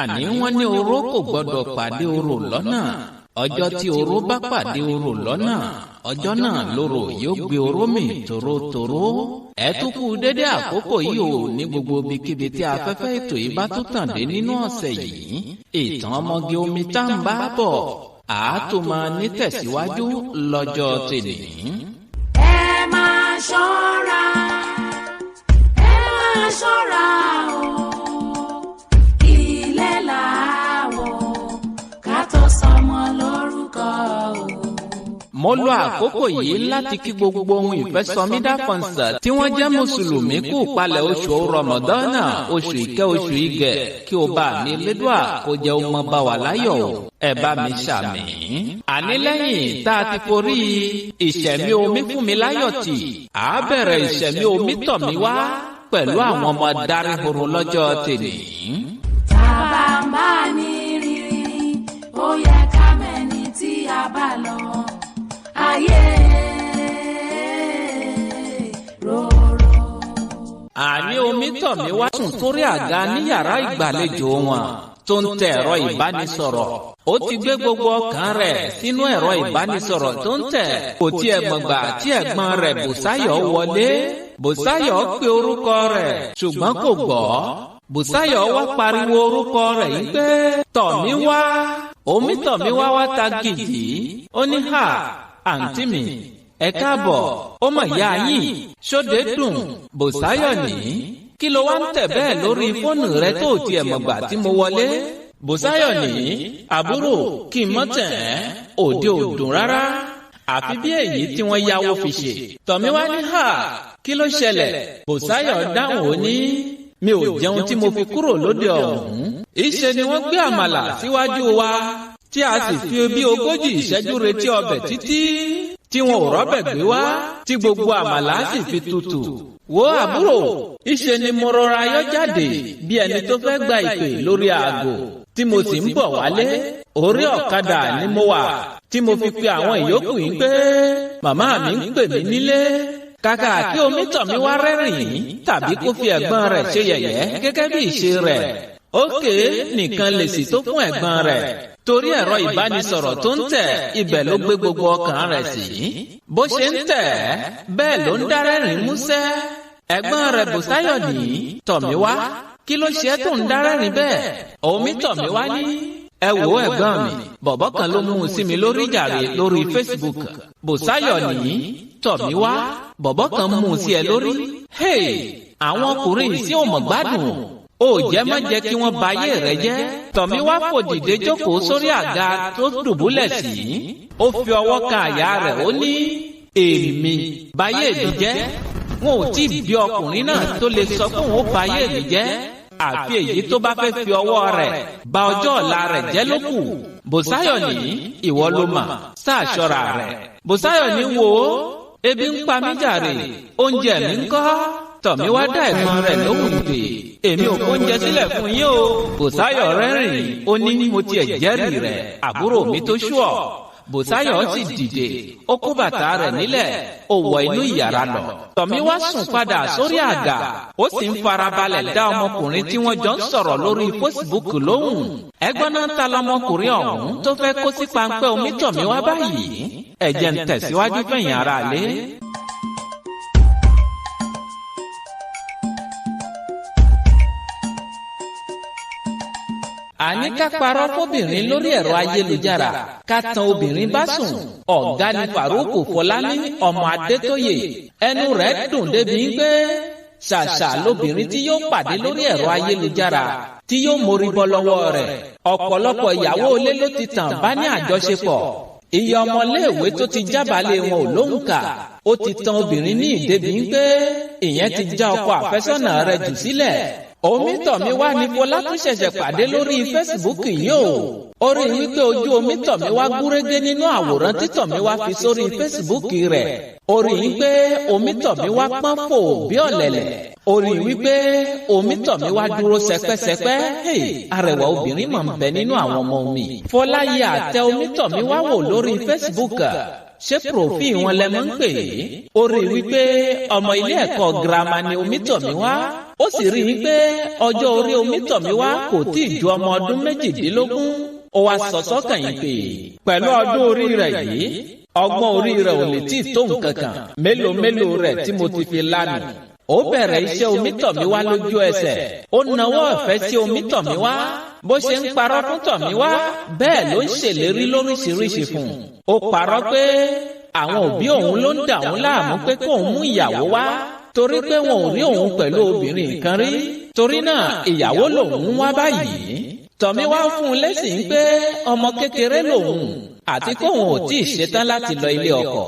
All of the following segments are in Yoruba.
Àní wọ́n ní oró kò gbọ́dọ̀ pàdé orò lọ́nà. Ọjọ́ tí oró bá pàdé orò lọ́nà, ọjọ́ náà lóró yóò gbé oró mì tòrótòró. Ẹ tún kú dédé àkókò yìí ò ní gbogbo ibikíbi tí afẹ́fẹ́ ètò yìí bá tún tàn dé nínú ọ̀sẹ̀ yìí. Ìtàn ọmọge omi tá ń bá bọ̀ àá tó máa ní tẹ̀síwájú lọ́jọ́ tèmi. Ẹ máa ṣọ́ra, ẹ máa ṣọ́ra o, ilé làwọ̀ ká tó sọmọ lórúkọ o. Mo lo àkókò yìí láti kí gbogbo ohun ìfẹ́sọmídà concert tí wọ́n jẹ́ mùsùlùmí kú palẹ̀ oṣù Rọmọdọ́nà, oṣù ìkẹ́, oṣù ìgẹ̀, kí o bá mi lédùá kó jẹ́ ọmọ bá wà láyọ̀ o. Ẹ bá mi ṣàmì. Àní lẹ́yìn tá a ti forí ìṣẹ̀mí omi fún mi láyọ̀ tì, à á bẹ̀rẹ̀ ìṣẹ̀mí omi tọ̀ mí wá pẹ̀lú àwọn ọmọ daríhoro lọ́jọ́ tèmi. Tàbá ń bá ní rírí, ó yẹ ká mẹ́ni tí a bá lọ. Ayé rorò. Àní omi tọ̀ mí wá sùn sórí àga ní yàrá ìgbàlejò wọn tó ń tẹ ẹ̀rọ ìbánisọ̀rọ̀. Ó ti gbé gbogbo ọkàn rẹ̀ sínú ẹ̀rọ ìbánisọ̀rọ̀ tó ń tẹ̀. Kò tiẹ̀ mọ̀gbà tí ẹ̀gbọ́n rẹ̀ Bùsáyọ̀ wọlé. Bùsáyọ̀ pe orúkọ rẹ̀ ṣùgbọ́n kò gbọ́. Bùsáyọ̀ wá pariwo orúkọ rẹ̀ yìí pé tọ̀ mí wá. Omi tọ̀ mí wá wá ta gìjì. Ó ní hà, àǹtí mi, ẹ káàbọ̀, ó mọ̀ ìyá yín, ṣóde dùn. Bùsáyọ̀ ní, kí ló wá ń tẹ̀ bẹ́ẹ̀ lórí fóònù rẹ tó tiẹ̀ mọ̀gbà tí mo wọlé? Bùsáyọ̀ ní, àbúrò, kí n mọ́ tẹ̀ ẹ́, òde ò dùn rárá. Àfi bí èyí tí wọ́n yáwó fi ṣe. Tọ̀míwá ní hà, kí ló ṣẹlẹ̀? Bùsáyọ̀ dáhùn, ó ní, mi ò jẹun tí mo fi kúrò lóde ọ̀hún. Ìṣe ni wọ́n gbé àmàlà síwájú wa tí a sì fi bí 40 ìṣẹ́jú retí ọbẹ̀ títí tí wọn ò rọ́bẹ̀ gbé wá, tí gbogbo àmàlà sì fi tutù. Wo àbúrò, ìṣe ni mo rọra yọ jáde bí ẹni tó fẹ́ gba ìpè lórí aago tí mo sì ń bọ̀ wálé. Orí ọ̀kadà ni mo wà tí mo fi pe àwọn ìyókù yìí pé màmá mi ń pè mí nílé. Kàkà kí omi tọ̀ mí wá rẹ́rìn-ín tàbí kó fi ẹ̀gbọ́n rẹ̀ ṣe yẹ̀yẹ́ gẹ́gẹ́ bí ìṣe rẹ̀, ókè nìkan lèsì tó fún ẹ̀gbọ́n rẹ̀, torí ẹ̀rọ ìbánisọ̀rọ̀ tó ń tẹ̀, ibẹ̀ ló gbé gbogbo ọkàn rẹ̀ sí. Bó ṣe ń tẹ̀ bẹ́ẹ̀ ló ń dárẹ́rìn músẹ́. Ẹ̀gbọ́n rẹ̀ Bùsáyọ̀ ní, Tọ̀míwá, kí ló ṣe é tó ń dárẹ́rìn bẹ́ẹ̀? Omi Tọ̀míwá ní, ẹ wò ẹ̀gbọ́n mi, bọ̀bọ́ kan ló mú un sí mi lórí jàre lórí Facebook. Bùsáyọ̀ ní, Tọ̀míwá, bọ̀bọ́ kan mú un sí ẹ lórí. Hey, àwọn ọkùnrin yìí sí ò mọ̀ gbádùn, ó jẹ́ má jẹ́ kí wọ́n bayé rẹ̀ jẹ́. Tọ̀míwá fò dìde jókòó sórí àga tó dùbúlẹ̀ sí. Ó fi ọwọ́ kan àyà rẹ̀, ó ní, èmi bayé mi jẹ́? Wọn ò tí ì bí ọkùnrin náà tó lè sọ pé òun ó bayé mi jẹ́, àfi èyí tó bá fẹ́ fi ọwọ́ rẹ̀ ba ọjọ́ ọ̀la rẹ̀ jẹ́ ló kù. Bùsáyọ̀ ní, ìwọ ló mà sáà ṣọ́ra rẹ̀. Bùsáyọ̀ ní, wò ó, ebi ń pa mí jàre, oúnjẹ mi ń kọ́? Tọ̀míwá dá ẹ̀gbọ́n rẹ̀ lóhùn pé, èmi ò kóúnjẹ sílẹ̀ fún yín o. Bùsáyọ̀ rẹ́rìn, ó ní, mo tiẹ̀ jẹ́rìí rẹ̀, àbúrò mi tó ṣùọ̀. Bùsáyọ̀ sì dìde, ó kó bàtà rẹ̀ nílẹ̀, ó wọ inú ìyàrá lọ. Tọ̀míwá sùn padà sórí àga, ó sì ń farabalẹ̀ dá ọmọkùnrin tí wọ́n jọ ń sọ̀rọ̀ lórí Facebook lóhùn. Ẹgbọ́n náà, ta lọmọkùnrin ọ̀hún tó fẹ́ kó sí páńpẹ́ omi Tọ̀míwá báyìí? Ẹ jẹ́ ń tẹ̀síwájú fẹ̀yìn ara lé. Àní ká parọ́ fóbìnrin lórí ẹ̀rọ ayélujára, ká tan obìnrin bá sùn. Ọ̀gá ni Farouk Fọlámi ọmọ Adétóyè. Ẹnu rẹ̀ dùn débi pé ṣàṣà lobìnrin tí yóò pàdé lórí ẹ̀rọ ayélujára tí yóò mórí bọ́ lọ́wọ́ rẹ̀. Ọ̀pọ̀lọpọ̀ ìyàwó ilé ló ti tàn bá ní àjọṣepọ̀. Iye ọmọléèwé tó ti jábàálẹ̀ wọn ò lóǹkà. Ó ti tan obìnrin ní ìdébi pé ìyẹn ti já ọkọ àfẹ́sọ́nà rẹ̀ jù sílẹ̀. Omítọ̀míwá ní Fọlá tún ṣẹ̀ṣẹ̀ pàdé lórí Facebook yìí o. Ó rí wípé ojú Omítọ̀míwá gúrégé nínú àwòrán tí Tọ̀míwá fi sórí Facebook rẹ̀. Ó rí wípé Omítọ̀míwá pọ́n fò bí ọ̀lẹ̀lẹ̀. Ó rí wípé Omítọ̀míwá dúró sẹpẹ́sẹpẹ́. Arẹwà obìnrin máa ń bẹ nínú àwọn ọmọ mi. Fọlá yẹ àtẹ Omítọ̀míwá wò lórí Facebook, Ṣé profile wọn lẹ mọ́ ń pè é? Ó rí i wípé ọmọ ilé ẹ̀kọ́ girama ni Omítọ̀míwá. Ó sì rí i wípé ọjọ́ orí Omítọ̀míwá kò tí ì ju ọmọ ọdún 18. Ó wá sọ sọ́kàn yìí pé pẹ̀lú ọdún orí rẹ̀ yìí, ọgbọ́n orí rẹ̀ ò lè tí ì tó nǹkan kan. Mélòó mélòó rẹ̀ tí mo ti fi lánàá. Ó bẹ̀rẹ̀ iṣẹ́ Omítọ̀míwá lójú ẹsẹ̀. Ó nawọ́ ìfẹ́ sí Omítọ̀míwá. Bó ṣe ń parọ́ fún Tọ̀míwá, bẹ́ẹ̀ ló ń ṣèlérí lóríṣiríṣi fún un. Ó parọ́ pé àwọn òbí òun ló ń dà òun láàmú pé kóun mú ìyàwó wá, torí pé wọn ò rí òun pẹ̀lú obìnrin kan rí. Torí náà ìyàwó lòun ń wá báyìí. Tọ̀míwá fún un lésì pé ọmọ kékeré lòun àti kóun ò tí ì ṣetán láti lọ ilé ọkọ.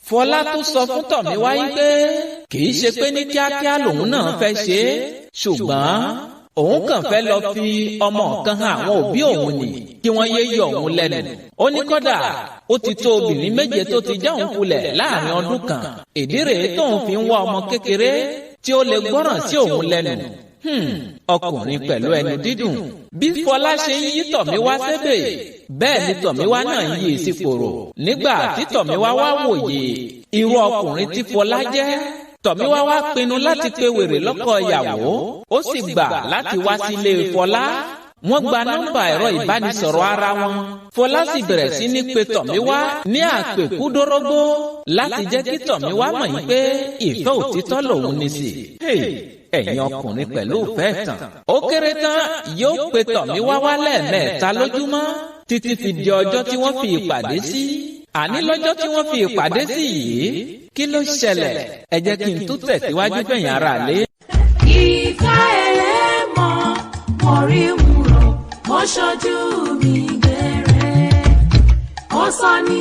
Fọlá tún sọ fún Tọ̀míwá yìí pé kì í ṣe pé ní kíákíá lòun náà fẹ́ ṣe é, ṣùgbọ́n òun kàn fẹ́ lọ fi ọmọ kan hàn àwọn òbí òun ni kí wọ́n yé yọ òun lẹ́nu. Ó ní kọ́dà ó ti tó obìnrin 7 tó ti já òun kulẹ̀ láàrin ọdún kan. Ìdí rèé tóun fi ń wá ọmọ kékeré tí ó lè gbọ́ràn sí òun lẹ́nu. Ọkùnrin pẹ̀lú ẹnu dídùn. Bí Fọlá ṣe ń yí Tọ̀míwá sébè, bẹ́ẹ̀ ni Tọ̀míwá náà ń yí sí pòrò. Nígbà tí Tọ̀míwá wá wòye irú ọkùnrin tí Fọlá jẹ́, Tọ̀míwá wá pinnu láti pe wèrè lọ́kọ ìyàwó, ó sì gbà láti wá sílé Fọlá. Wọ́n gba nọ́mbà ẹ̀rọ ìbánisọ̀rọ̀ ara wọn. Fọlá sì bẹ̀rẹ̀ sí ní pe Tọ̀míwá ní àpèkúdórógbó láti jẹ́ kí Tọ̀míwá mọ̀ yín pé ìfẹ́ òtítọ́ lòun ní sí. Ẹ̀yin ọkùnrin pẹ̀lú ìfẹ́ tàn. Ó kéré tán yóò pe Tọ̀míwá wá lẹ́ẹ̀mẹ́ta lójúmọ́ títí fi di ọjọ́ tí wọ́n fi ìpàdé sí. Àní lọ́jọ́ tí wọ́n fi ìpàdé sí yìí, kí ló ṣẹlẹ̀? Ẹ jẹ́ kí n tún tẹ̀síwájú fẹ̀yìn ara lé. Ìfẹ́ ẹlẹ́mọ̀ mo rí wúrọ̀, ó ṣojú mi gẹ̀rẹ́, ó sọ ní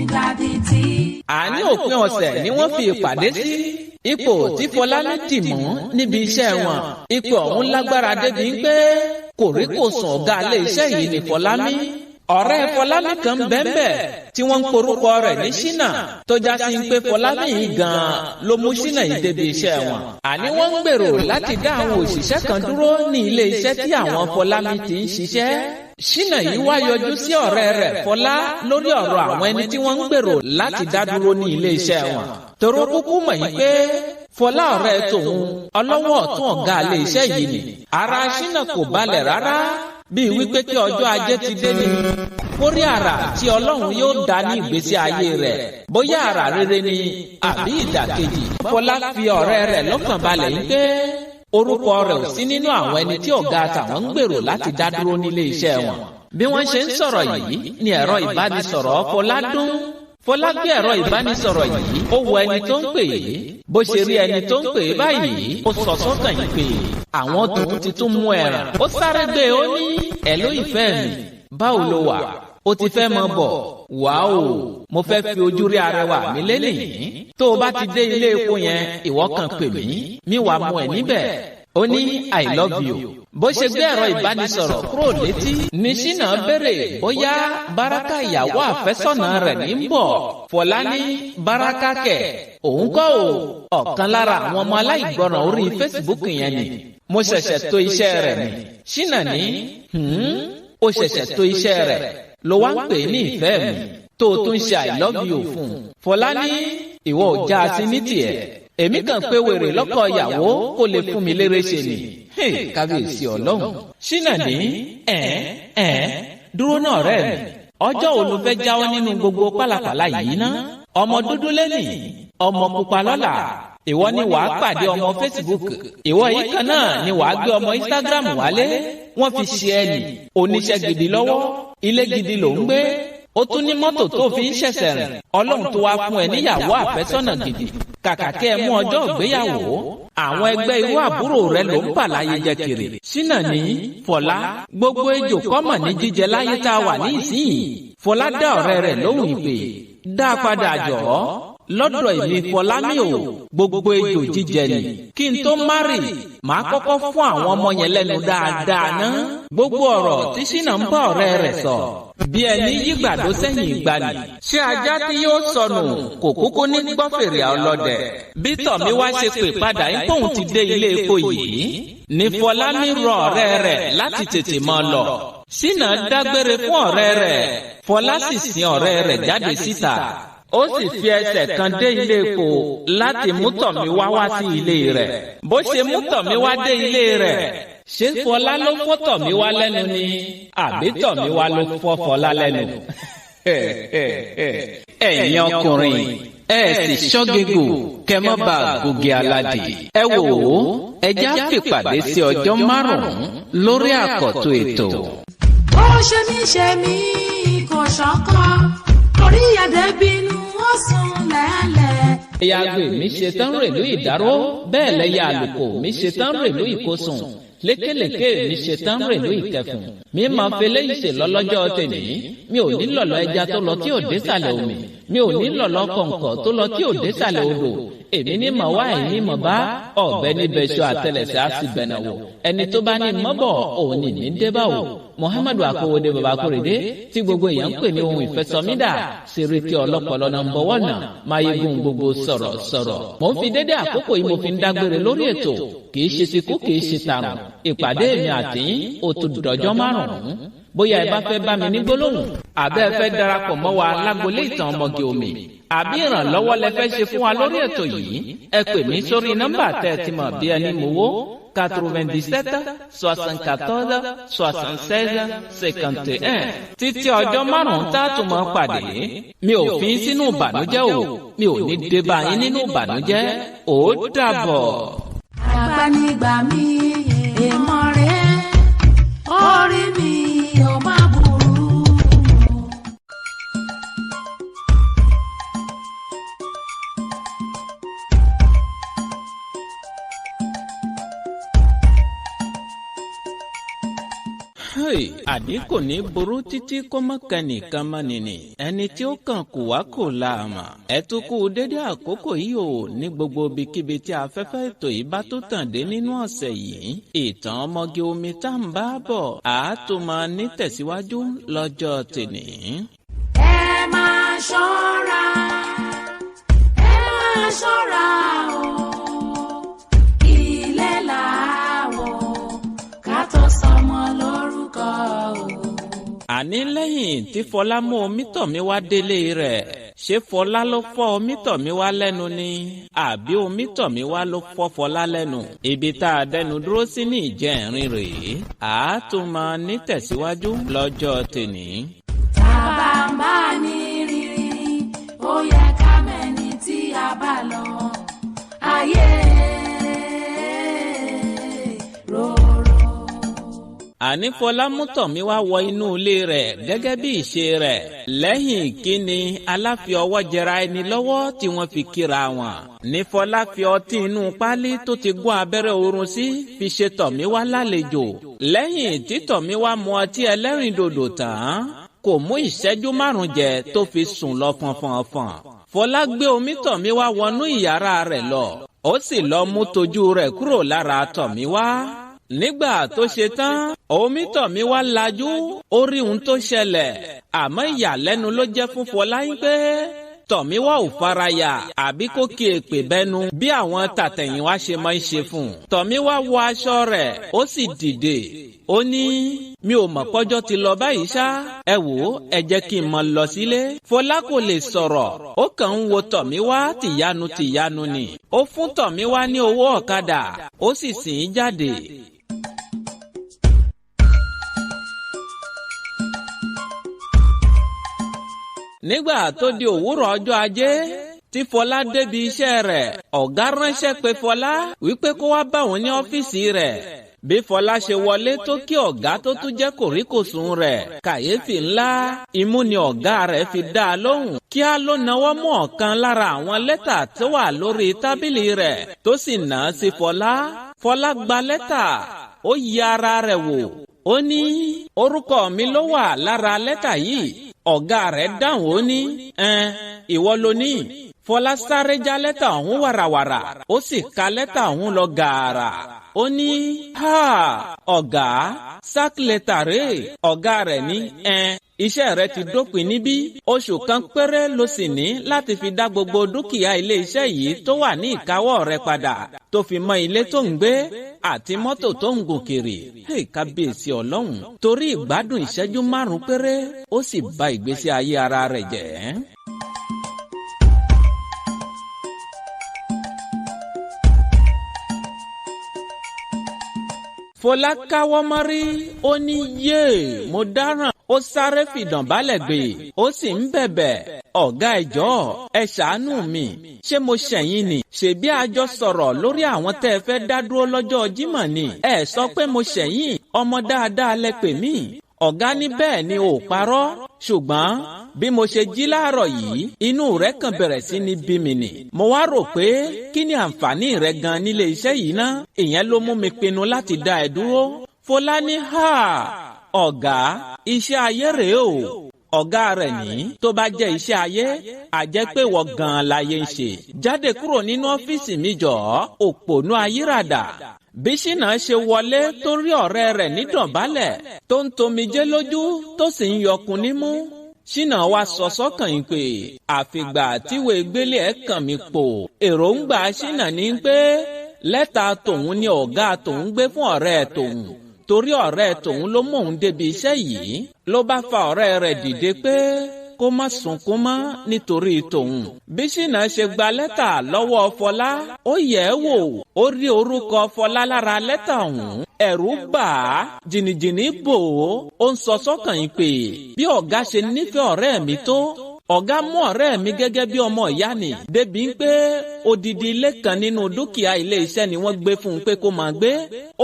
ìdádì tí. Àní òpin ọ̀sẹ̀ ni wọ́n fi ìpàdé sí. Ipò tí Fọlámi dì mú níbi iṣẹ́ wọn, ipò ọ̀hún lágbára débi pé kòríkòsùn ọ̀gá ilé iṣẹ́ yìí ni Fọlámi. Ọ̀rẹ́ Fọlámi kan bẹ́ẹ̀nbẹ́ tí wọ́n ń porúkọ rẹ̀ ní Ṣínà, tó já sí pé Fọlámi yìí gan-an ló mú Ṣínà yìí débi iṣẹ́ wọn. Àní wọ́n ń gbèrò láti dá àwọn òṣìṣẹ́ kan dúró ní ilé iṣẹ́ tí àwọn Fọlámi ti ń ṣiṣẹ́. Ṣínà yìí wá yọjú sí ọ̀rẹ́ rẹ̀ Fọlá lórí ọ̀rọ̀ àwọn ẹni tí wọ́n ń gbèrò láti dá dúró ní ilé iṣẹ́ wọn. Tòró kúkú mọ̀ yìí pé Fọlá ọ̀rẹ́ tòun ọlọ́wọ́ ọ̀tún ọ̀gá ilé iṣẹ́ yìí ni. Ara Ṣínà kò balẹ̀ rárá, bíi wípé kí ọjọ́ ajé ti dé ni. Kórí àrà tí Ọlọ́run yóò dá ní ìgbésí ayé rẹ̀, bóyá àrà rere ni àbí ìdàkejì. Fọlá fi ọ̀rẹ́ rẹ̀ lọ́kàn balẹ̀ yìí pé orúkọ rẹ̀ ò sí nínú àwọn ẹni tí ọ̀gá tàwọn ń gbèrò láti dá dúró nílé iṣẹ́ wọn. Bí wọ́n ṣe ń sọ̀rọ̀ yìí ni ẹ̀rọ ìbánisọ̀rọ̀ Fọlá dún. Fọlá gbé ẹ̀rọ ìbánisọ̀rọ̀ yìí, ó wo ẹni tó ń pè é. Bó ṣe rí ẹni tó ń pè é báyìí, ó sọ sọ́kàn yìí pé àwọn tòun ti tún mú ẹ̀ràn. Ó sáré gbé e, ó ní ẹ̀ló ìfẹ́ mi, báwo ló wà? Ó ti fẹ́ mọ bọ̀, wá o, mo fẹ́ fi ojú rí arẹwà mi lénìí. Tó o bá ti dé ilé epo yẹn, ìwọ kàn pè mí, mi wàá mú ẹ níbẹ̀. Ó ní I love you. Bó ṣe gbé ẹ̀rọ ìbánisọ̀rọ̀ kúrò létí ní Ṣínà béèrè bóyá Baraka ìyàwó àfẹ́sọ̀nà rẹ̀ ní ń bọ̀. Fọlá ní Baraka kẹ̀, òun kọ́ o, ọ̀kan lára àwọn ọmọ aláìgbọràn orí Facebook yẹn ni. Mo ṣẹ̀ṣẹ̀ tó iṣẹ́ rẹ̀ ni. Ṣínà ní ó ṣẹ̀ṣẹ̀ tó iṣẹ́ rẹ̀ ló wá ń pè ní ìfẹ́ mi tó o tún ṣe I love you fún un. Fọlá ní ìwọ ò já sí ní tiẹ̀, èmi kàn pé wèrè lọ́kọ ìyàwó kó lè fún mi lérè ṣe ni. Kábíyèsí Ọlọ́run. Ṣínà ní dúró náà rẹ̀ mi, ọjọ́ wo ló fẹ́ jáwọ́ nínú gbogbo pálapàla yìí ná? Ọmọ dúdú lẹ́nìí, ọmọ pupa lọ́la. Ìwọ ni wàá pàdé ọmọ Facebook, ìwọ yìí kan náà ni wàá gbé ọmọ Instagram wálé. Wọ́n fi ṣe ẹnì oníṣẹ́ gidi lọ́wọ́, ilé gidi ló ń gbé, ó tún ní mọ́tò tó fi ń ṣẹ̀ṣẹ̀ rìn. Ọlọ́run tó wá fún ẹ níyàwó àfẹ́sọ́nà gidi, kàkà kẹ́ ẹ mú ọjọ́ ìgbéyàwó, àwọn ẹgbẹ́ irú àbúrò rẹ ló ń bà láyé jẹ kiri. Ṣínà ní Fọlá, gbogbo ejò kọ́mọ̀ ní jíjẹ láyé tá a wà ní ìsinyìí. Fọlá dá ọ̀rẹ́ rẹ̀ lóhùn ìpè, dá a padà jọ̀ọ́. Lọ́dọ̀ èmi Fọlámi o, gbogbo ejò jíjẹ ni. Kí n tó márì, màá kọ́kọ́ fún àwọn ọmọ yẹn lẹ́nu dáadáa ná. Gbogbo ọ̀rọ̀ tí Ṣínà ń bá ọ̀rẹ́ rẹ̀ sọ, bí ẹni yígbàdo sẹ́yìn ìgbàanì. Ṣé ajá tí yóò sọnù kò kúkú ní gbọ́ fèrè ọlọ́dẹ? Bí Tọ̀míwá ṣe pè padà ń pòun ti dé ilé epo yìí, ní Fọlámi rọ ọ̀rẹ́ rẹ̀ láti tètè máa lọ. Ṣínà dágbére fún ọ̀rẹ́ rẹ̀, Fọlá sì sin ọ̀rẹ́ rẹ̀ jáde síta. Ó sì fi ẹsẹ̀ kan dé ilé epo láti mú Tọ̀míwá wá sí ilé rẹ̀. Bó ṣe mú Tọ̀míwá dé ilé rẹ̀, ṣé Fọlá ló fọ́ Tọ̀míwá lẹ́nu ni àbí Tọ̀míwá ló fọ́ Fọlá lẹ́nu? Ẹ̀yin ọkùnrin, ẹ sì ṣọ́gẹ́gò kẹ́ mọ́ bá gògé aládì. Ẹ wò ó, ẹ já fìpàdé sí ọjọ́ 5 lórí àkọ́tún ètò. Ó ṣe mí ṣe mí kò ṣọ́kọ́, orí adé bínú ó sùn lẹ́lẹ̀. Ẹ̀yà àgbè mi ṣe tán rèlú ìdáró, bẹ́ẹ̀ lẹ́yà àlùkò mi ṣe tán rèlú ìkósùn, lékèlékè mi ṣe tán rèlú ìkẹfùn. Mi máa fẹlẹ́ ìṣe lọ́lọ́jọ́ tèmi. Mi ò ní lọ̀lọ́ ẹja tó lọ tí ò dé sàlẹ̀ omi. Mi ò ní lọ̀lọ́ kọ̀ǹkọ̀ tó lọ tí ò dé sàlẹ̀ odò. Èmi ní mọ̀ wá, ẹ̀yin mọ̀ bá. Ọ̀bẹ níbẹ̀ ṣọ àtẹlẹsẹ̀ á sì bẹ̀nà wò. Ẹni tó bá ní mọ́bọ̀ òun ní ní débà wò. Muhammadu Akowode Baba Akorede tí gbogbo èèyàn ń pè ní ohun ìfẹsọmídà, Seriki ọlọ́pọlọ nọ́mbà 1, Mayegun gbogbo sọ̀rọ̀ sọ̀rọ̀. Mo ń fi dédé àkókò yìí mo fi ń dágbére lórí ètò. Kì í ṣe tikú, kì í ṣe tàrùn. Ìpàdé mi àti ó tún dọjọ́ 5. Bóyá ẹ bá fẹ́ bá mi ní gbólóhùn, àbẹ́ ẹ fẹ́ darapọ̀ mọ́ wa lágbolé ìtàn ọmọge omi, àbí ìrànlọ́wọ́ lẹ fẹ́ ṣe fún wa lórí ètò yìí, ẹ pè mí sórí nọ́mbà tẹ́ ẹ ti mọ̀ bí ẹni mowó: 97 74 76 51. Títí ọjọ́ 5 tá a tún mọ́ pàdé, mi ò fi sínú ìbànújẹ́ o, mi ò ní dé bá yín nínú ìbànújẹ́. Ó dàbọ̀. Àgbànigbà mi èèmọ̀ rẹ̀, orí mi ò má burú. Àní kò ní burú títí kó mọ́ kẹ́nìkan mọ́ nìní. Ẹni tí ó kàn kù wá kò láàmà. Ẹ tún kú dédé àkókò yìí o ní gbogbo ibikíbi tí afẹ́fẹ́ ètò yìí bá tó tàn dé nínú ọ̀sẹ̀ yìí. Ìtàn ọmọge omi tá ń bá bọ̀ àá tó máa ní tẹ̀síwájú lọ́jọ́ tèní. Ẹ máa ṣọ́ra, ẹ máa ṣọ́ra o, ilé làwọ̀ ká tó sọmọ lórúkọ o. Àní lẹ́yìn tí Fọlá mú Omítọ̀míwá délé rẹ̀, ṣé Fọlá ló fọ́ Omítọ̀míwá lẹ́nu ni àbí Omítọ̀míwá ló fọ́ Fọlá lẹ́nu? Ibi tá a dẹnu dúró sí ní ìjẹrin rèé, àá tún máa nítẹ̀síwájú lọ́jọ́ tèní. Bàbá ń bá ní rírí, ó yẹ ká mẹ́ni tí a bá lọ. Ayé rorò. Àní Fọlá mú Tọ̀míwá wọ inú ilé rẹ̀ gẹ́gẹ́ bí ìṣe rẹ̀. Lẹ́yìn kíni aláfi ọwọ́ jẹra ẹni lọ́wọ́ tí wọ́n fi kíra wọn. Ní Fọlá fi ọtí inú páálí tó ti gún abẹ́rẹ́ oorun sí fi ṣe Tọ̀míwá lálejò. Lẹ́yìn tí Tọ̀míwá mu ọtí ẹlẹ́rìndòdò tán, kò mú ìṣẹ́jú 5 jẹ tó fi sùn lọ fọnfọnfọn. Fọlá gbé Omítọ̀míwá wọnú ìyàrá rẹ̀ lọ. Ó sì lọ mú tojú rẹ̀ kúrò lára Tọ̀míwá. Nígbà tó ṣe tán, Omítọ̀míwá lajú, ó rí ohun tó ṣẹlẹ̀, àmọ́ ìyàlẹ́nu ló jẹ́ fún Fọlá yín pé Tọ̀míwá ò faraya àbí kó kí èpè bẹ́nu bí àwọn tàtẹ̀yìnwá ṣe máa ń ṣe fún un. Tọ̀míwá wọ aṣọ rẹ̀, ó sì dìde. Ó ní, mi ò mọ̀ pọ́jọ́ ti lọ báyìí ṣá. Ẹ wò ó, ẹ jẹ́ kí n mọ lọ sílé. Fọlá kò lè sọ̀rọ̀, ó kàn ń wo Tọ̀míwá tìyanu tìyanu ni. Ó fún Tọ̀míwá ní owó ọ̀kadà, ó sì sìn ín jáde. Nígbà tó di òwúrọ̀ ọjọ́ ajé tí Fọlá débi iṣẹ́ rẹ̀, ọ̀gá ránṣẹ́ pé Fọlá wípé kó wá bá òun ní ọ́fíìsì rẹ̀. Bí Fọlá ṣe wọlé tó kí ọ̀gá tó tún jẹ́ kòríkòsùn rẹ̀, kàyéfì ńlá, imú ni ọ̀gá rẹ̀ fi dá a lóhùn. Kíá ló nawọ́ mú ọ̀kan lára àwọn lẹ́tà tó wà lórí tábìlì rẹ̀ tó sì nà á sí Fọlá. Fọlá gba lẹ́tà, ó yí ara rẹ̀ wò. Ó ní, orúkọ mi ló wà lára lẹ́tà yìí. Ọ̀gá rẹ̀ dáhùn ó ní, ẹn, ìwọ ló ní. Fọlá sáré já lẹ́tà ọ̀hún wàràwàrà, ó sì ka lẹ́tà ọ̀hún lọ gààrà. Ó ní, ha, ọ̀gá, sack letter rèé. Ọ̀gá rẹ̀ ní, ẹn, iṣẹ́ rẹ̀ ti dópin níbí. Oṣù kan péré ló sì ní láti fi dá gbogbo dúkìá ilé iṣẹ́ yìí tó wà ní ìkáwọ́ rẹ̀ padà, tó fi mọ́ ilé tó ń gbé àti mọ́tò tó ń gùn kiri. Hey, kábíyèsí Ọlọ́run, torí ìgbádùn ìṣẹ́jú 5 péré, ó sì ba ìgbésí ayé ara rẹ̀ jẹ́. Fọlá káwọ́ mọ́rí, ó ní yéè, mo dáràn. Ó sáré fìdàn balẹ̀ gbè, ó sì ń bẹ̀bẹ̀. Ọ̀gá, ẹ jọ̀ọ́, ẹ ṣàánú mi, ṣé mo ṣẹ̀yìn ni? Ṣèbí a jọ sọ̀rọ̀ lórí àwọn tẹ́ ẹ fẹ́ dá dúró lọ́jọ́ Jímọ̀ ni. Ẹ sọ pé mo ṣẹ̀yìn, ọmọ dáadáa lẹ pè mí. Ọ̀gá ní bẹ́ẹ̀ ni, ò parọ́, ṣùgbọ́n bí mo ṣe jí láàárọ̀ yìí, inú rẹ̀ kàn bẹ̀rẹ̀ sí ní bí mi nì. Mo wá rò pé kí ni àǹfààní rẹ̀ gan nílé iṣẹ́ yìí ná? Ìyẹn ló mú mi pinnu láti dá ẹ dúró. Fọlá ní ha, ọ̀gá, iṣẹ́ ayé rèé o. Ọ̀gá rẹ̀ ní tó bá jẹ́ iṣẹ́ ayé, àjẹ́ pé wọ́n gan-an láyé ń ṣe. Jáde kúrò nínú ọ́fíìsì mi jọ̀ọ́, òpònú ayírádà. Bí Ṣínà ṣe wọlé tó rí ọ̀rẹ́ rẹ̀ nídọ̀bálẹ̀ tó ń tomijé lójú tó sì ń yọkun nímú, Ṣínà wá sọ sọ́kàn yìí pé àfìgbà tíwèé gbélé ẹ̀ kàn mí pò. Èròǹgbà Ṣínà ní pé lẹ́tà tòun ni ọ̀gá tòun gbé fún ọ̀rẹ́ tòun, torí ọ̀rẹ́ tòun ló mú òun débi iṣẹ́ yìí. Ló bá fa ọ̀rẹ́ rẹ̀ dìde pé kó má sunkún mọ́ nítorí tòun. Bí Ṣínà ṣe gba lẹ́tà lọ́wọ́ Fọlá, ó yẹ̀ ẹ́ wò, ó rí orúkọ Fọlá lára lẹ́tà ọ̀hún. Ẹ̀rù bà á, jìnnìjìnnì bò ó, ó ń sọ sọ́kàn yìí pé bí ọ̀gá ṣe nífẹ̀ẹ́ ọ̀rẹ́ mi tó, ọ̀gá mú ọ̀rẹ́ mi gẹ́gẹ́ bí ọmọ ìyá ni, débi pé odidi ilé kan nínú dúkìá ilé iṣẹ́ ni wọ́n gbé fún un pé kó máa gbé.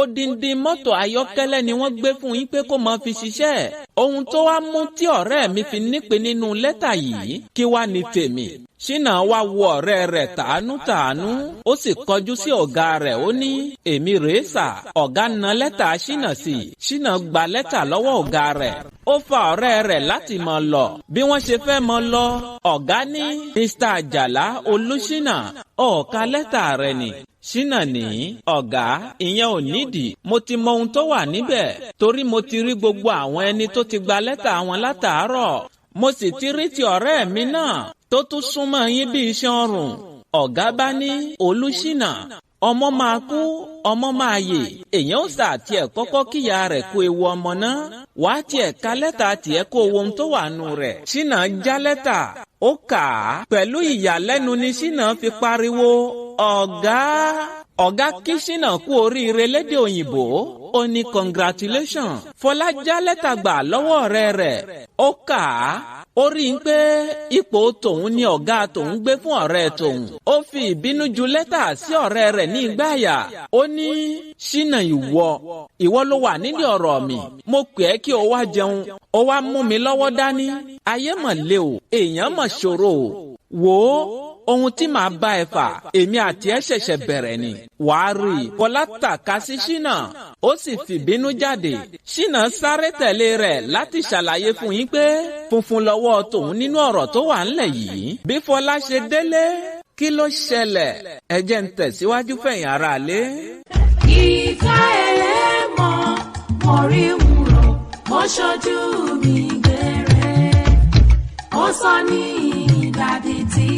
Odindi mọ́tò ayọ́kẹ́lẹ́ ni wọ́n gbé fún yín pé kó máa fi ṣiṣẹ́. Ohun tó wá mú tí ọ̀rẹ́ mi fi nípìn nínú lẹ́tà yìí, kí wá ní tèmi? Ṣínà wá wo ọ̀rẹ́ rẹ̀ tàánú-tàánú, ó sì kọjú sí ọ̀gá rẹ̀, ó ní èmi rèé sà. Ọ̀gá na lẹ́tà Ṣínà sí. Ṣínà gba lẹ́tà lọ́wọ́ ọ̀gá rẹ̀. Ó fa ọ̀rẹ́ rẹ̀ láti mọ̀ lọ. Bí wọ́n ṣe fẹ́ mọ̀ lọ, ọ̀gá ní Mr. Àjàlá Olúṣínà, ó ka lẹ́tà rẹ̀ ni. Ṣínà ní ọ̀gá, ìyẹn ò nídìí, mo ti mọ ohun tó wà níbẹ̀ torí mo ti rí gbogbo àwọn ẹni tó ti gba lẹ́tà wọn látàárọ̀. Mo sì ti rí ti ọ̀rẹ́ mi náà tó tún súnmọ́ yín bí iṣan ọrùn. Ọ̀gá bá ní Olúṣínà, ọmọ máa kú, ọmọ máa yè, èèyàn ó sà tiẹ̀ kọ́kọ́ kíyà rẹ̀ kó ewu ọmọ náà. Wàá tiẹ̀ ka lẹ́tà tiẹ̀ kó ohun tó wà nù rẹ̀. Ṣínà já lẹ́tà, ó kà á. Pẹ̀lú ìyàlẹ́nu ni Ṣínà fi pariwo, ọ̀gá. Ọ̀gá kí Ṣínà kú oríire lédè òyìnbó, ó ní congratulation. Fọlá já lẹ́tà gbà lọ́wọ́ ọ̀rẹ́ rẹ̀, ó kà á. Ó rí i pé ipò tòun ni ọ̀gá tòun gbé fún ọ̀rẹ́ tòun. Ó fi ìbínú ju lẹ́tà sí ọ̀rẹ́ rẹ̀ ní ìgbáyà. Ó ní Ṣínà, ìwọ, ìwọ ló wà nídìí ọ̀rọ̀ mi. Mo pè ẹ́ kí o wá jẹun, ó wá mú mi lọ́wọ́ dání. Ayé mọ̀ le o, èèyàn mọ̀ ṣòro o. Wò ó, ohun tí màá bá ẹ fà, èmi àti ẹ ṣẹ̀ṣẹ̀ bẹ̀rẹ̀ ni. Wàá rí i. Fọlá tàka sí Ṣínà, ó sì fìbínú jáde. Ṣínà sáré tẹ̀lé rẹ̀ láti ṣàlàyé fún yín pé funfun lọ́wọ́ tòun nínú ọ̀rọ̀ tó wà ńlẹ̀ yìí. Bí Fọlá ṣe délé, kí ló ṣẹlẹ̀? Ẹ jẹ́ ń tẹ̀síwájú fẹ̀yìn ara lé. Ìfẹ́ ẹlẹ́mọ̀ mo rí ń rò, mo ṣojú mi gbẹ̀rẹ̀, ó sọ ní ìdàdí tí.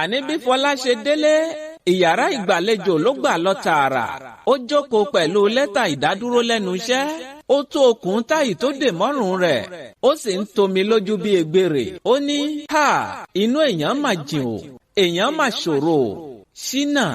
Àní bí Fọlá ṣe délé, ìyàrá ìgbàlejò ló gbà lọ tààrà. Ó jókòó pẹ̀lú lẹ́tà ìdádúró lẹ́nu iṣẹ́. Ó tó okùn táyì tó dè mọ́rùn rẹ̀, ó sì ń tomi lójú bí egbèrè. Ó ní ha, inú èèyàn mà jìn o, èèyàn mà ṣòro o. Ṣínà,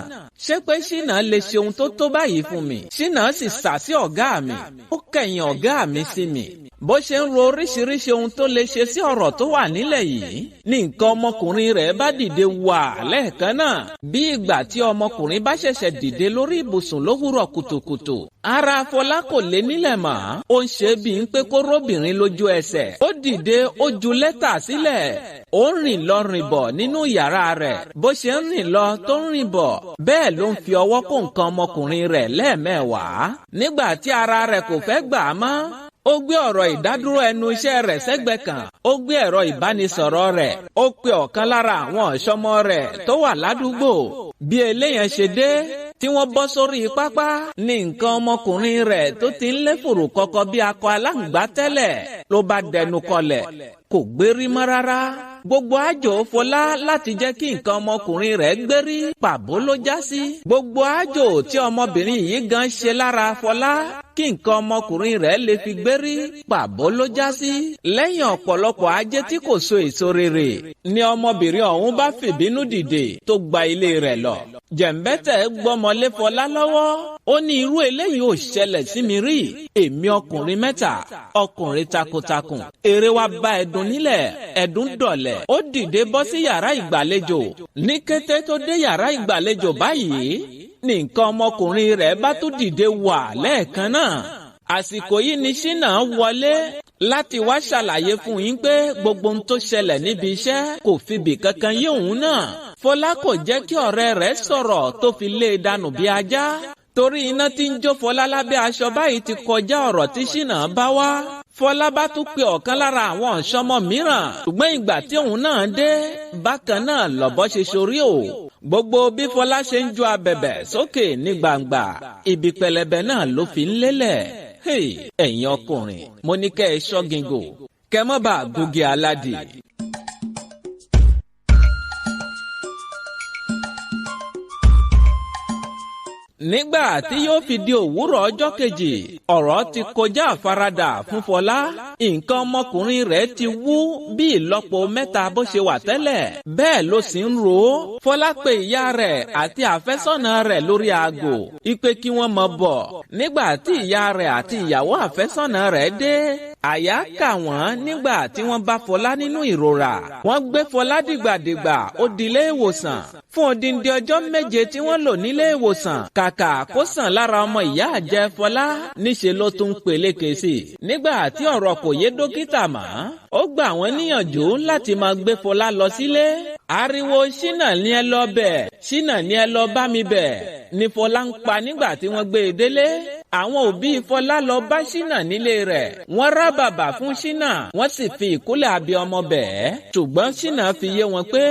ṣé pé Ṣínà lè ṣe ohun tó tó báyìí fún mi? Ṣínà sì sà sí ọ̀gá mi, ó kẹ̀yìn ọ̀gá mi sí mi. Bó ṣe ń ro oríṣiríṣi ohun tó lè ṣe sí ọ̀rọ̀ tó wà nílẹ̀ yìí ní nǹkan ọmọkùnrin rẹ̀ bá dìde wà lẹ́ẹ̀kan náà, bí ìgbà tí ọmọkùnrin bá ṣẹ̀ṣẹ̀ dìde lórí ibùsùn lówùrọ̀ kùtùkùtù. Ara Fọlá kò lé nílẹ̀ mọ́, ó ń ṣe bíi ń pé kó róbìnrin lójú ẹsẹ̀. Ó dìde, ó ju lẹ́tà sílẹ̀, ó ń rìn lọ rìn bọ̀ nínú yàrá rẹ̀. Bó ṣe ń rìn lọ tó ń rìn bọ̀, bẹ́ẹ̀ ló ń fi ọwọ́ kó nǹkan ọmọkùnrin rẹ̀ lẹ́ẹ̀mẹ́wàá. Nígbà tí ara rẹ̀ kò fẹ́ gbà á mọ́, ó gbé ọ̀rọ̀ ìdádúró ẹnu iṣẹ́ rẹ̀ sẹ́gbẹ̀ kan. Ó gbé ẹ̀rọ ìbánisọ̀rọ̀ rẹ̀, ó pe ọ̀kan lára àwọn ọ̀ṣọ́mọ rẹ̀ tó wà ládùúgbò. Bí eléyàn ṣe dé tí wọ́n bọ́ sórí pápá ní nǹkan ọmọkùnrin rẹ̀ tó ti ń lé fòrò kọkọ bí akọ aláǹgbá tẹ́lẹ̀ ló bá dẹnu kọlẹ̀, kò gbérí mọ́ rárá. Gbogbo àjò Fọlá láti jẹ́ kí nǹkan ọmọkùnrin rẹ̀ gbérí, pàbó ló já sí. Gbogbo àjò tí ọmọbìnrin yìí gan ṣe lára Fọlá Kí nǹkan ọmọkùnrin rẹ̀ lè fi gbérí, pàbó ló já sí. Lẹ́yìn ọ̀pọ̀lọpọ̀ ajé tí kò so èso rere ni ọmọbìnrin ọ̀hún bá fìbínú dìde tó gba ilé rẹ̀ lọ. Jẹ̀ǹbẹ́tẹ̀ gbọ́mọlé Fọlá lọ́wọ́. Ó ní irú eléyìí ò ṣẹlẹ̀ sí mi rí. Èmi ọkùnrin mẹ́ta, ọkùnrin takuntakun. Èrè wa bá ẹ̀dùn nílẹ̀, ẹ̀dùn dọ̀lẹ̀. Ó dìde bọ́ sí yàrá ìgbàlejò. Ní kété tó dé yàrá ìgbàlejò báyìí ní nǹkan ọmọkùnrin rẹ̀ bá tún dìde wà lẹ́ẹ̀kan náà. Àsìkò yìí ni Ṣínà wọlé láti wá ṣàlàyé fún yín pé gbogbo ohun tó ṣẹlẹ̀ níbi iṣẹ́ kò fibì kankan yé òun náà. Fọlá kò jẹ́ kí ọ̀rẹ́ rẹ̀ sọ̀rọ̀ tó fi lé e dànù bí ajá. Torí iná tí ń jó Fọlá lábẹ́ aṣọ báyìí ti kọjá ọ̀rọ̀ tí Ṣínà bá wá. Fọlá bá tún pe ọ̀kan lára àwọn ọ̀ṣọ́mọ mìíràn. Ṣùgbọ́n ìgbà tí òun náà dé, bákan náà lọ̀bọ ṣe sorí o. Gbogbo bí Fọlá ṣe ń ju abẹ̀bẹ̀ sókè ní gbangba, ibi pẹlẹbẹ náà ló fi ń lélẹ̀. Ẹ̀yin ọkùnrin, mo ní kẹ́ ẹ ṣọ́ gígò, kẹ́ mọ́ bá gúngi aládì. Nígbà tí yóò fi di òwúrọ̀ ọjọ́ kejì, ọ̀rọ̀ ti kọjá àfaradà fún Fọlá. Nǹkan ọmọkùnrin rẹ̀ ti wú bí ìlọ́po mẹ́ta bó ṣe wà tẹ́lẹ̀. Bẹ́ẹ̀ ló sì ń rò ó. Fọlá pe ìyá rẹ̀ àti àfẹ́sọ́nà rẹ̀ lórí aago, ìpè kí wọ́n mọ̀ bọ̀. Nígbà tí ìyá rẹ̀ àti ìyàwó àfẹ́sọ́nà rẹ̀ dé, àyà kà wọ́n nígbà tí wọ́n bá Fọlá nínú ìrora. Wọ́n gbé Fọlá dìgbàdìgbà ó di ilé ìwòsàn. Fún odindi ọjọ́ 7 tí wọ́n lò nílé ìwòsàn, kàkà kó sàn lára ọmọ ìyá àjẹ́ Fọlá, níṣe ló tún peléke sí i. Nígbà tí ọ̀rọ̀ kò yé dókítà mọ́, ó gbà wọ́n níyànjú láti máa gbé Fọlá lọ sílé. Ariwo Ṣínà ni ẹ lọ bẹ̀, Ṣínà ni ẹ lọ bá mi bẹ̀ ni Fọlá ń pa nígbà tí wọ́n gbé e délé. Àwọn òbí Fọlá lọ bá Ṣínà nílé rẹ̀. Wọ́n rá bàbà fún Ṣínà, wọ́n sì fi ìkúlẹ̀ abẹ́ ọmọ bẹ̀ ẹ́. Ṣùgbọ́n Ṣínà fi yé wọn pé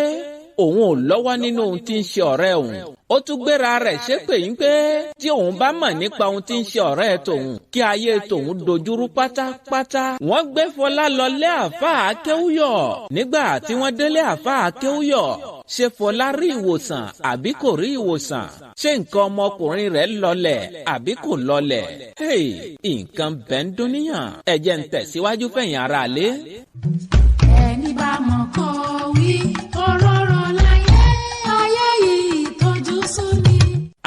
òun ò lọ́wọ́ nínú ohun tí ń ṣe ọ̀rẹ́ òun. Ó tún gbéra rẹ̀ ṣépè yín pé tí òun bá mọ̀ nípa ohun tí ń ṣe ọ̀rẹ́ tòun, kí ayé tòun dojúrú pátápátá. Wọ́n gbé Fọlá lọ lé àáfàá Akéwúyọ̀. Nígbà tí wọ́n délé àáfàá Akéwúyọ̀, ṣé Fọlá rí ìwòsàn àbí kò rí ìwòsàn? Ṣé nǹkan ọmọkùnrin rẹ̀ lọlẹ̀ àbí kò lọlẹ̀? Hey, nǹkan bẹ́ẹ̀ ń dúníyàn. Ẹ jẹ́ ń tẹ̀síwájú fẹ̀yìn ara lé. Ẹni bá mọ̀ kó wí, òróró láyé, ayé yìí tójú sú ni.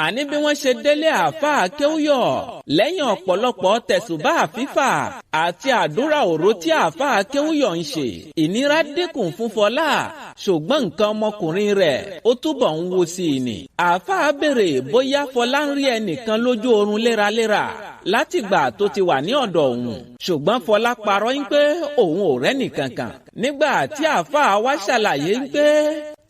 Àní bí wọ́n ṣe délé àáfàá Akéwúyọ̀ lẹ́yìn ọ̀pọ̀lọpọ̀ tẹ̀sùbá fífà àti àdúrà òru tí àáfàá Akéwúyọ̀ ń ṣe, ìnira dínkù fún Fọlá, ṣùgbọ́n nǹkan ọmọkùnrin rẹ̀ ó túbọ̀ ń wo sí i ni. Àáfàá béèrè bóyá Fọlá ń rí ẹnìkan lójú oorun léraléra látìgbà tó ti wà ní ọ̀dọ̀ òun, ṣùgbọ́n Fọlá parọ́ ń pé òun ò rẹ́nìkankan. Nígbà tí àáfàá wá ṣàlàyé ń pé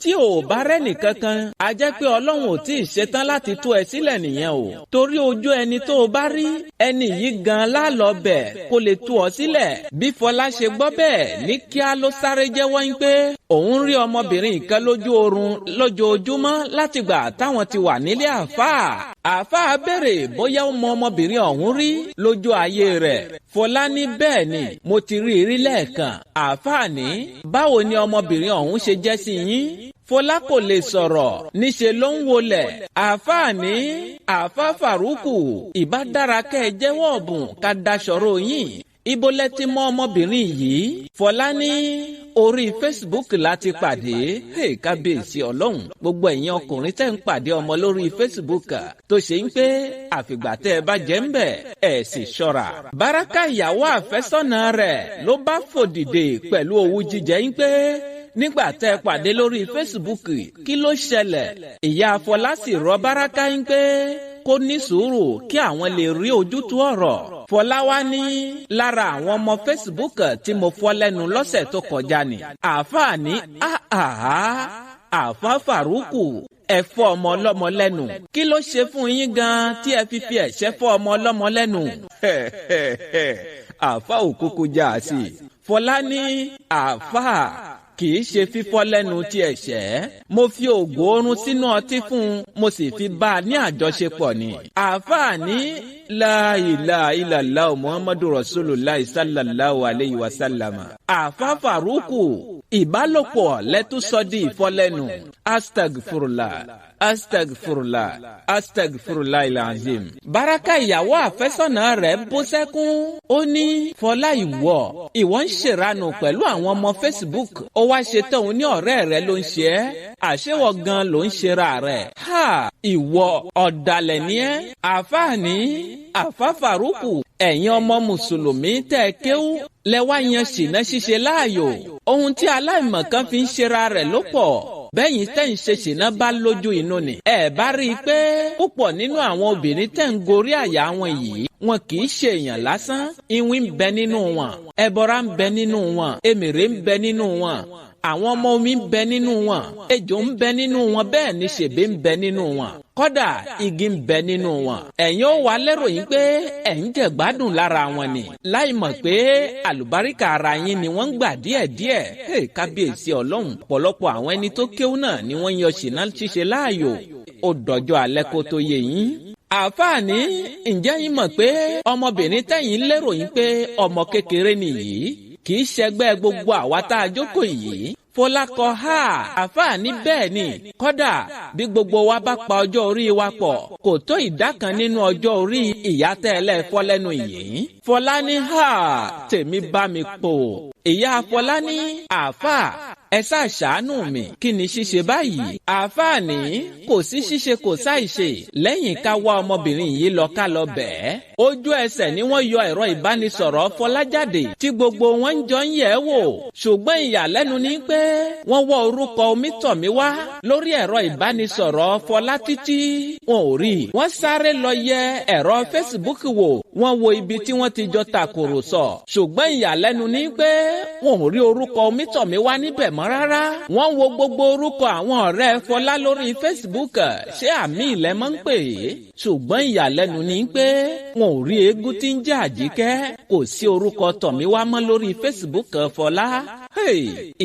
tí ò bá rẹ́nìkankan, a jẹ́ pé Ọlọ́run ò tí ì ṣetán láti tú ẹ sílẹ̀ nìyẹn o. Torí ojú ẹni tó o bá rí, ẹni yìí gan lálọ́ bẹ̀ kó lè tú ọ sílẹ̀. Bí Fọlá ṣe gbọ́ bẹ́ẹ̀ ní kíá ló sáré jẹ́wọ́ ń pé òun rí ọmọbìnrin kan lójú oorun lójoojúmọ́ látìgbà táwọn ti wà nílé àáfàá. Àáfàá béèrè bóyá ó mọ ọmọbìnrin ọ̀hún rí lójú ayé rẹ̀. Fọlá ní bẹ́ẹ̀ ni, mo ti rí i rí lẹ́ẹ̀kan. Àáfàá ní báwo ni ọmọbìnrin ọ̀hún ṣe jẹ́ sí yín? Fọlá kò lè sọ̀rọ̀, níṣe ló ń wọlẹ̀. Àáfàá ní àáfàá Fàrúkù, ìbá dára kẹ́ ẹ jẹ́wọ́ ọ̀bùn ká daṣọ̀rọ̀ yín. Ibo lẹ ti mọ ọmọbìnrin yìí? Fọlá ní orí Facebook láti pàdé. Hey, kábíyèsí Ọlọ́run, gbogbo ẹ̀yin ọkùnrin tẹ́ ń pàdé ọmọ lórí Facebook tó ṣe ń pé àfìgbà tẹ́ ẹ bá jẹ́ ń bẹ̀ ẹ̀ sì ṣọ́ra. Báràkà ìyàwó àfẹ́sọ́nà rẹ̀ ló bá fò dìde pẹ̀lú owú jíjẹ ń pé nígbà tẹ́ ẹ pàdé lórí Facebook kí ló ṣẹlẹ̀? Ìyá Fọlá sì rọ Báràkà ń pé kó ní sùúrù kí àwọn lè rí ojútùú ọ̀rọ̀. Fọlá wá ní lára àwọn ọmọ Facebook tí mo fọ́ lẹ́nu lọ́sẹ̀ tó kọjá ni. Àáfàá ní àhàhà, àáfàá Fàrúkù, ẹ fọ́ ọmọ ọlọ́mọ lẹ́nu. Kí ló ṣe fún yín gan-an tí ẹ fi fi ẹ̀ṣẹ́ fọ́ ọmọ ọlọ́mọ lẹ́nu? Àáfàá òkúkú já a sí. Fọlá ní àáfàá kì í ṣe fífọ́ lẹ́nu tí ẹ̀ṣẹ̀. Mo fi oògùn oorun sínú ọtí fún un, mo sì fi bá a ní àjọṣepọ̀ ni. Àáfàá ní La ilaha illallah Muhammadu Rasulullah sallallahu alayhi wa sallam. Àfa Faruku, ìbálòpọ̀ lẹ́tún sọ di ìfọ́lẹ́nu. Astagfurullah, astagfurullah, astagfurullah ilazim. Baraka ìyàwó àfẹ́sọ̀nà rẹ̀ bú sẹ́kún. Ó ní Fọlá, ìwọ ń ṣèranù pẹ̀lú àwọn ọmọ Facebook. Ó wá ṣe tóun ní ọ̀rẹ́ rẹ̀ ló ń ṣe ẹ́. Àṣewọ̀ gan ló ń ṣera rẹ̀. Ha! Ìwọ ọ̀dàlẹ̀ ni ẹ́. Àfáàní, Àfá Faruku, ẹ̀yin ọmọ mùsùlùmí tẹ́ ẹ kéwú lẹ wá yan ṣìnà ṣíṣe láàyò. Ohun tí aláìmọ̀kan fi ń ṣera rẹ̀ ló pọ̀. Bẹ́yìn tẹ́ ń ṣe ṣìnà bá lójú inú ni. Ẹ bá rí i pé púpọ̀ nínú àwọn obìnrin tẹ́ ń gorí àyà wọn yìí, wọn kì í ṣe èèyàn lásán. Iwin ń bẹ nínú wọn, ẹbọra ń bẹ nínú wọn, èmèrè ń bẹ nínú wọn, àwọn ọmọ omi ń bẹ nínú wọn, ejò ń bẹ nínú wọn, bẹ́ẹ̀ ni ṣèbé ń bẹ nínú wọn, kódà igi ń bẹ nínú wọn. Ẹ̀yin ó wá lérò yín pé ẹ̀ ń jẹ gbádùn lára wọn ni, láì mọ̀ pé àlùbáríkà ara yín ni wọ́n ń gbà díẹ̀díẹ̀. Hey, kábíyèsí Ọlọ́run, ọ̀pọ̀lọpọ̀ àwọn ẹni tó kéwú náà ni wọ́n yan ṣìnà ṣíṣe láàyò. Ó dọjọ́ alẹ́ kó tó yé yín. Àfààní, ǹjẹ́ yín mọ̀ pé ọmọbìnrin tẹ̀yìn lérò yín pé ọmọ kékeré nìyí kì í ṣẹgbẹ́ gbogbo àwa tá a jókòó yìí? Fọlákọ ha. Àfààní bẹ́ẹ̀ ni, kódà bí gbogbo wa bá pa ọjọ́ orí wa pọ̀, kò tó ìdá kan nínú ọjọ́ orí ìyá tẹ́lẹ̀ fọ́lẹ́nu yìí. Fọlá ní ha, tèmi bá mi pò. Ìyá Fọlá ní, àfà, ẹ ṣáà ṣàánú mi, kí ni ṣíṣe báyìí? Àfààní, kò sí ṣíṣe, kò sáìṣe, lẹ́yìn ká wá ọmọbìnrin yìí lọ ká lọ bẹ̀ẹ́. Ojú ẹsẹ̀ ni wọ́n yọ ẹ̀rọ ìbánisọ̀rọ̀ Fọlá jáde tí gbogbo wọn ń jọ ń yẹ̀ wò. Ṣùgbọ́n ìyàlẹ́nu ni pé wọ́n wọ orúkọ Omítọ̀míwá lórí ẹ̀rọ ìbánisọ̀rọ̀ Fọlá títí wọn ò rí. Wọ́n sáré lọ yẹ ẹ̀rọ Facebook wò, wọ́n wo ibi tí wọ́n ti jọ tàkùrọ̀sọ. Ṣùgbọ́n ìyàlẹ́nu ni pé wọn ò rí orúkọ Omítọ̀míwá níbẹ̀ mọ́ rárá. Wọ́n wo gbogbo orúkọ àwọn ọ̀rẹ́ Fọlá lórí Facebook, ṣé àmì ilẹ̀ máa ń pè é? Ṣùgbọ́n ìyàlẹ́nu ni pé wọn ò rí eégún tí ń jẹ́ Àjíkẹ́. Kò sí orúkọ Tọ̀míwá mọ́ lórí Facebook Fọlá.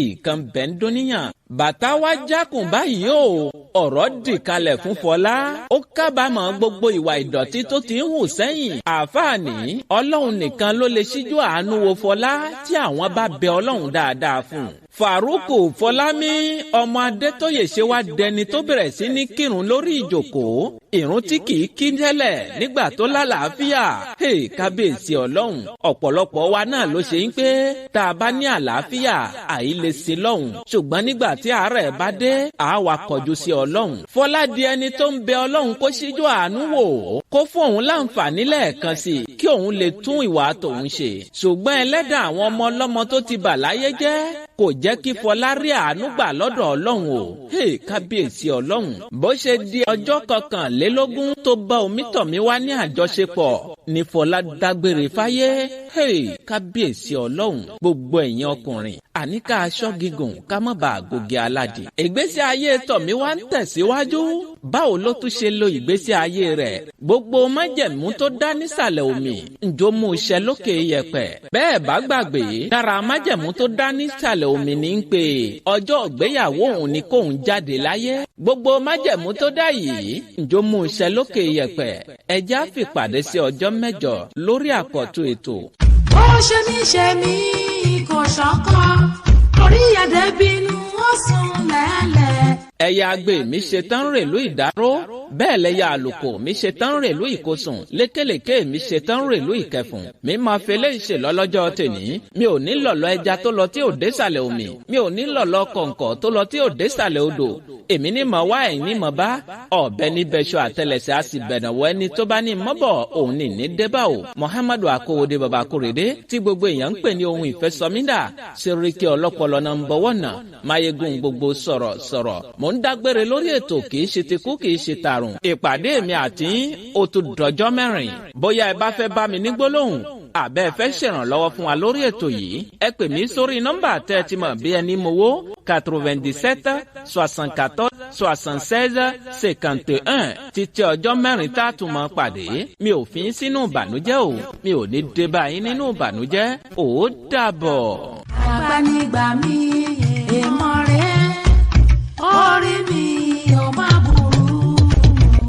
Ìkan bẹ́ẹ̀ ń dúníyàn. Bàtà wá jákùn báyìí o, ọ̀rọ̀ dì kalẹ̀ fún Fọlá. Ó kábàámọ̀ gbogbo ìwà ìdọ̀tí tó ti ń hù sẹ́yìn. Àfààní, Ọlọ́run nìkan ló lè ṣíjú àánú wo Fọlá tí àwọn bá bẹ Ọlọ́run dáadáa fún un. Faruku Fọlámi ọmọ Adétóyè ṣe wá dẹni tó bẹ̀rẹ̀ sí ní kírun lórí ìjòkó, ìrun tí kìí kí tẹ́lẹ̀ nígbà tó lálàáfíà. Hey, kábíyèsí Ọlọ́run, ọ̀pọ̀lọpọ̀ wa náà ló ṣe ń pé tá a bá ní àlàáfíà àìlè sí lọ́hùn, ṣùgbọ́n nígbà tí àárẹ̀ bá dé, àá wa kọjú sí Ọlọ́run. Fọlá di ẹni tó ń bẹ Ọlọ́run kó ṣíjú àánú wò ó, kó fún òun láǹfààní lẹ́ẹ̀kan sí i kí òun lè tún ìwà tòun ṣe. Ṣùgbọ́n ẹlẹ́dàá àwọn ọmọ ọlọ́mọ tó ti bà láyé jẹ́ kò jẹ́ kí Fọlá rí àánú gbà lọ́dọ̀ Ọlọ́run o. Hey, kábíyèsí Ọlọ́run. Bó ṣe di ọjọ́ 21 tó bá Omítọ̀míwá ní àjọṣepọ̀ ní Fọlá dágbére fáyé. Hey, kábíyèsí Ọlọ́run. Gbogbo ẹ̀yin ọkùnrin, àní ká aṣọ gígùn ká má bàa gògé aládì. Ìgbésí ayé Tọ̀míwá ń tẹ̀síwájú. Báwo ló tún ṣe lo ìgbésí ayé rẹ̀? Gbogbo májẹ̀mú tó dá nísàlẹ̀ omi, ǹjọ́ mú iṣẹ́ lókè yẹ̀pẹ̀. Bẹ́ẹ̀ bá gbàgbé, dára májẹ̀mú tó dá nísàlẹ̀ omi ní ń pè ọjọ́ ìgbéyàwó òun ni kóun jáde láyé. Gbogbo májẹ̀mú tó dá yìí, ǹjọ́ mú iṣẹ́ lókè yẹ̀pẹ̀. Ẹjẹ́ á fìpàdé sí ọjọ́ 8 lórí àkọ́tún ètò. Ó ṣe mí ṣe mí kò ṣọ́kọ́, orí ẹ̀dẹ̀ bínú ó sùn lẹ́lẹ̀. Ẹyẹ agbe mi ṣe tán rèlú ìdáró, bẹ́ẹ̀ lẹ́yà àlùkò mi ṣe tán rèlú ìkosùn, lékèlèké mi ṣe tán rèlú ìkẹfùn. Mi máa fi eléyìí ṣe lọ́lọ́jọ́ tèní. Mi ò ní lọ̀lọ́ ẹja tó lọ tí ò désàlẹ̀ omi, mi ò ní lọ̀lọ́ kọ̀ǹkọ̀ tó lọ tí ò désàlẹ̀ odò. Èmi ní mọ̀ wá, ẹ̀yin ní mọ̀ bá. Ọ̀bẹ ní bẹṣọ àtẹlẹsẹ̀ á sì bẹ̀nàwọ́ ẹni tó bá ní mọ́bọ̀ òun ní ní débà o. Muhammadu Akowode Baba Korede tí gbogbo èèyàn ń pè ní ohun ìfẹsọmídà, Seriki ọlọ́pọlọ nọ́mbà wọ̀nà, Mayegun gbogbo sọ̀rọ̀ sọ̀rọ̀. Mò ń dágbére lórí ètò kì í ṣe tikú kì í ṣe tàrùn. Ìpàdé mi àti ó tún dọjọ́ 4. Bóyá ẹ bá fẹ́ bá mi ní gbólóhùn, àbẹ́ ẹ fẹ́ ṣèrànlọ́wọ́ fún wa lórí ètò yìí, ẹ pè mí sórí nọ́mbà tẹ́ ẹ ti mọ̀ bí ẹni mowó 97 74 76 51 títí ọjọ́ 4 tá a tún mọ́ pàdé. Mi ò fi sínú ìbànújẹ́ o, mi ò ní dé bá yín nínú ìbànújẹ́. Ó dàbọ̀. Àgbànigbà mi.